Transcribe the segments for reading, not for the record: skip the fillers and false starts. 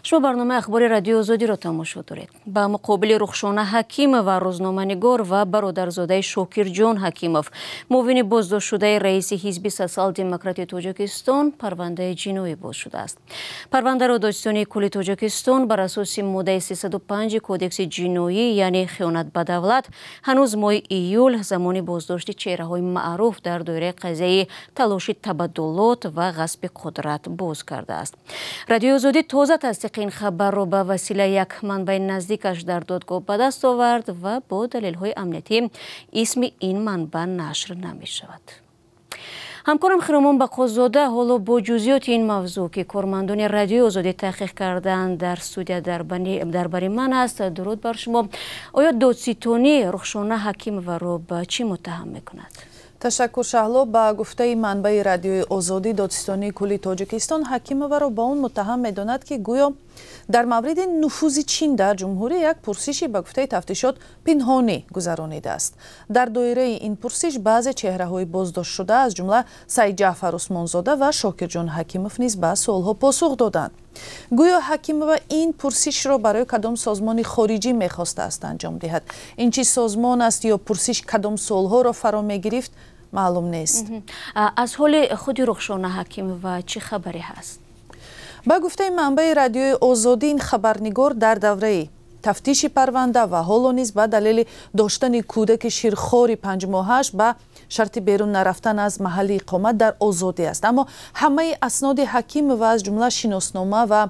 Шумо барномаи Ахбори Радиои Озодиро тамошо доред. Ба муқобили Рухшона Ҳакимова, рӯзноманигор ва бародарзодаи Шокирҷон Ҳакимов, муовини боздоштшудаи раиси Ҳизби Социал-Демократи Тоҷикистон, парвандаи ҷиноӣ боз шудааст. Парвандаро Додситонии кулли Тоҷикистон бар асоси моддаи 305 Кодекси ҷиноӣ, яъне хиёнат ба давлат, ҳанӯз моҳи июл, замони боздошти чеҳраҳои маъруф дар доираи қазияи талоши табаддулот ва ғасби қудрат, боз кардааст. Радиои Озодӣ тоза тасдиқи ин хабарро ба василаи як манбаи наздикаш дар додгоҳ ба даст овард ва бо далелҳои амниятӣ исми ин манбаъ нашр намешавад. Ҳамкорам Хиромон Бақозода ҳоло бо ҷузъиёти ин мавзӯъ, ки кормандони Радиои Озодӣ таҳқиқ карданд, дар студия дар бари ман аст. Дуруд бар шумо. Оё додситонӣ Рухшона Ҳакимоваро ба чӣ муттаҳам мекунад? Ташаккур, Шаҳло. Ба гуфтаи манбаи Радиои Озодӣ, Додситонии кулли Тоҷикистон Ҳакимоваро ба он муттаҳам медонад, ки гӯё дар мавриди нуфузи Чин дар ҷумҳурӣ як пурсиши, ба гуфтаи тафтишот, пинҳонӣ гузаронидааст. Дар доираи ин пурсиш баъзе чеҳраҳои боздоштшуда, аз ҷумла Саидҷаъфар Усмонзода ва Шокирҷон Ҳакимов, низ ба суолҳо посух доданд. Гӯё Ҳакимова ин пурсишро барои кадом созмони хориҷӣ мехостааст анҷом диҳад. Ин чӣ созмон аст ё пурсиш кадом суолҳоро фаро мегирифт, маълум нест. Аз ҳоли худи Рухшона Ҳакимова чӣ хабаре ҳаст? Ба гуфтаи манбаи Радиои Озодӣ, ин хабарнигор дар давраи тафтиши парванда ва ҳоло низ ба далели доштани кӯдаки ширхори 5-моҳааш ба шарти берун нарафтан аз маҳалли иқомат дар озодӣ аст. Аммо ҳамаи асноди Ҳакимова, аз ҷумла шиноснома ва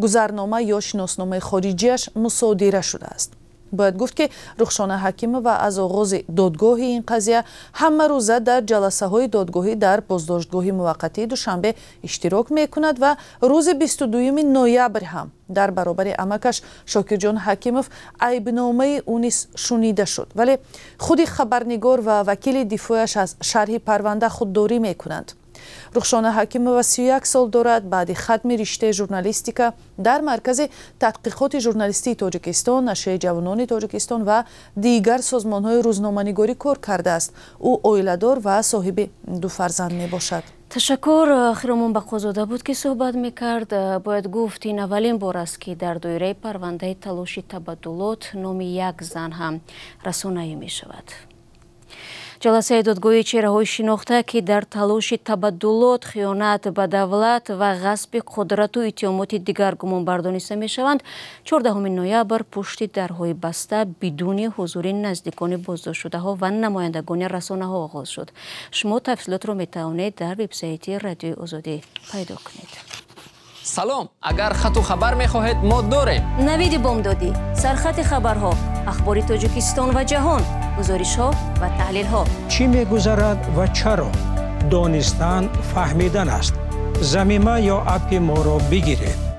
гузарнома ё шиносномаи хориҷиаш, мусодира шудааст. Бояд гуфт, ки Рухшона Ҳакимова аз оғози додгоҳи ин қазия ҳамарӯза дар ҷаласаҳои додгоҳӣ дар боздоштгоҳи муваққатии Душанбе иштирок мекунад ва рӯзи 22 ноябр ҳам дар баробари амакаш Шокирҷон Ҳакимов айбномаи ӯ низ шунида шуд. Вале худи хабарнигор ва вакили дифояш аз шарҳи парванда худдорӣ мекунанд. Рухшона Ҳакимова 31 сол дорад. Баъди хатми риштаи журналистика дар Маркази тадқиқоти журналистии Тоҷикистон, Нашрияи ҷавонони Тоҷикистон ва дигар созмонҳои рӯзноманигорӣ кор кардааст. Ӯ оиладор ва соҳиби ду фарзанд мебошад. Ташаккур. Хиромон Бақозода буд, ки суҳбат мекард. Бояд гуфт, ин аввалин бор аст, ки дар доираи парвандаи талоши табаддулот номи як зан ҳам расонаӣ мешавад. Ҷаласаи додгоҳии чеҳраҳои шинохта, ки дар талоши табаддулот, хиёнат ба давлат ва ғасби қудрату иттиҳомоти дигар гумонбардониста мешаванд, 14 ноябр пушти дарҳои баста, бидуни ҳузури наздикони боздоштшудаҳо ва намояндагони расонаҳо оғоз шуд. Шумо тафсилотро метавонед дар вебсайти Радиои Озодӣ пайдо кунед. Салом, агар хату хабар мехоҳед, мо дорем. Навиди бомдодӣ, сархати хабарҳо, ахбори Тоҷикистон ва ҷаҳон, гузоришҳо ва таҳлилҳо. Чӣ мегузарад ва чаро? Донистан фаҳмидан аст. Замима ё аппи моро бигиред.